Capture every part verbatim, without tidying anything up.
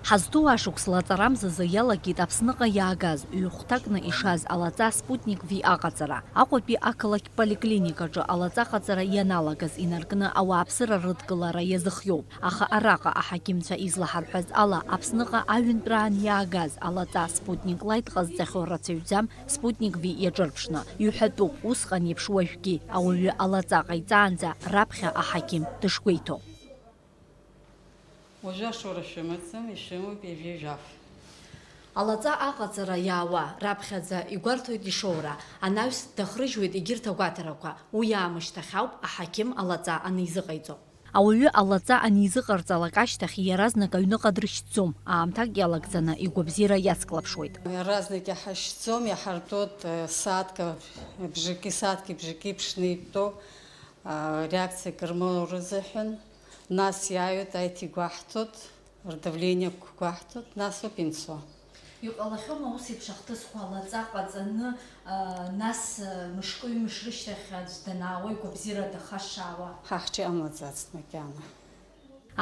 Ҳазҭоу ашықәс лаҵарамзазы иалагеит Аԥсныҟа иаагаз, ҩ-хәҭакны ишаз алаҵа Спутник V аҟаҵара. Аҟәатәи ақалақь поликлиникаҿы алаҵа ҟаҵара ианалагаз инаркны ауааԥсыра рыдкылара иазыхиоуп. Аха араҟа аҳақьымцәа излаҳарҳәаз ала, Аԥсныҟа аҩынтәраан иаагаз алаҵа Спутник Лайт ҟазҵахьоу рацәаҩӡам, Спутник V иаҿырԥшны. Иҳәатәуп, усҟан еиԥш уажәгьы ауаҩы алаҵа ҟаиҵаанӡа раԥхьа аҳақьым дышгәеиҭо. Уажәы ашоура шәымаӡам, ишәымоуп ҩажәи жәаф. Алаҵа аҟаҵара иаауа раԥхьаӡа игәарҭоит ишоура, анаҩс дахрыжьуеит егьырҭ агәаҭарақәа, уи аамышьҭахь ауп аҳақьым алаҵа анизыҟаиҵо. Ауаҩы алаҵа анизыҟарҵалак ашьҭахь иаразнак аҩныҟа дрышьҭӡом, аамҭак иалагӡаны игәабзиара иацклаԥшуеит. Иаразнак иаҳашьҭӡом, иаҳартәоит, э, сааҭк, бжаки сааҭки бжаки ԥшны итәоу, а, реакциак рмоура азыҳәан. Нас иааҩуеит, аиҭ игәаҳҭоит, рдавлениақәа гәаҳҭоит, нас ауп инцо. Иҟалахьоума ус еиԥш ахҭысқәа алаҵа ҟаҵаны, а, нас, а, мышкы-ҩымш рышьҭахь аӡә данаауа игәабзиара дахашшаауа? Ҳа ҳҿы иҟамлаӡацт макьана.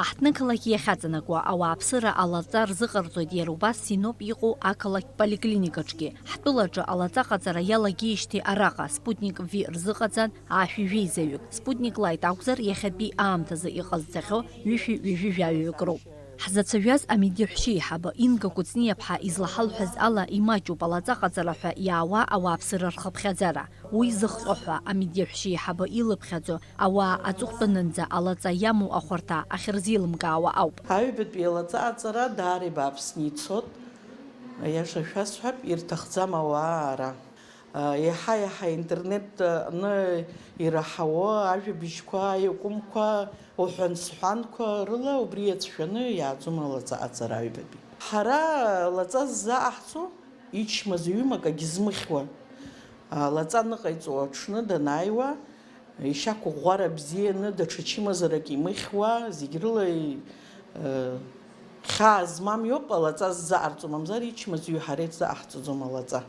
Аҳҭнықалақь иахьаҵанакуа ауааԥсыра алаҵа рзыҟарҵоит иара убас Синоп иҟоу ақалақь поликлиникаҿгьы. Ҳтәылаҿы алаҵа ҟаҵара иалагеижьҭеи араҟа Спутник V рзыҟаҵан аашәи жәеизаҩык, Спутник Лайт акәзар, иахьатәи аамҭазы иҟазҵахьоу ҩышәи ҩажәи жәаҩаҩык роуп. Ҳзацәажәаз амедиаҳәшьеиҳабы Инга Кәыҵниаԥҳа излаҳалҳәаз ала, имаҷуп алаҵа ҟаҵара ҳәа иаауа ауааԥсыра рхыԥхьаӡара. Уи зыхҟьо ҳәа амедиаҳәшьеиҳабы илыԥхьаӡо ауаа аҵыхәтәанынӡа алаҵа иамоу ахәарҭа ахьырзеилымкаауа ауп. Аҩбатәи алаҵа аҵара даара ибааԥсны ицот. Аиаша шәасҳәап, ирҭахӡам ауаа ара. Еиҳа-еиҳа интернет аҟны ираҳауа ажәабжьқәа, аиакәымқәа, уҳәан-сҳәанқәа рыла убри иацәшәаны иааӡом алаҵа аҵара аҩбатәи. Ҳара лаҵа ззааҳҵо ичмазаҩым акагьы змыхьуа. Лаҵа ныҟаиҵо аҽны данааиуа, ишьақәыӷәӷәара бзианы, даҽа чымазарак имыхьуа, зегь рыла, э, хьаа змам иоуп алаҵа ззааҳҵо, мамзар ичмазаҩу ҳара исзааҳҵаӡом алаҵа.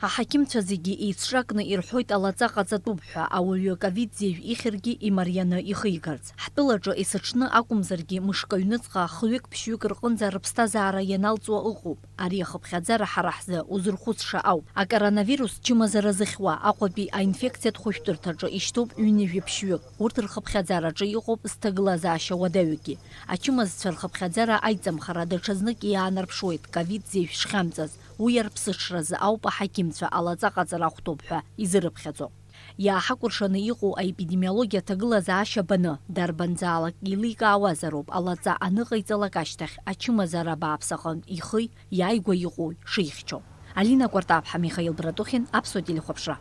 Аҳақьымцәа зегьы еицҿакны ирҳәоит алаҵа ҟаҵатәуп ҳәа, ауаҩы ковид зежә ихьыргьы имарианы ихигарц. Ҳтәылаҿы есыҽны акәымзаргьы мышк аҩныҵҟа хҩык-ԥшьҩык рҟынӡа рыԥсҭазаара ианалҵуа ыҟоуп. Ари ахыԥхьаӡара ҳара ҳзы узырхәыцша ауп. Акоронавирус чымазара зыхьуа Аҟәатәи аинфекциатә хәышәтәырҭаҿы ишьҭоуп ҩынҩажәи ԥшьҩык. Урҭ рхыԥхьаӡараҿы иҟоуп зҭагылазаашьа уадаҩгьы. Ачымазцәа рхыԥхьаӡара аиҵамхара даҽазнык иаанарԥшуеит ковид зежә шхьамҵаз. Уи арԥсыҽразы ауп аҳақьымцәа алаҵа ҟаҵара ахәҭоуп ҳәа изырыԥхьаӡо. Иааҳакәыршаны иҟоу аепидемиологиа аҭагылазаашьа баны, дарбанзаалак еиликаауазароуп алаҵа аныҟаиҵалак ашьҭахь ачымазара бааԥс аҟынтә ихи иааигәа иҟоуи шихьчо. Алина Кәартаԥҳа, Михаил Братухин, Аԥсуа телехәаԥшра.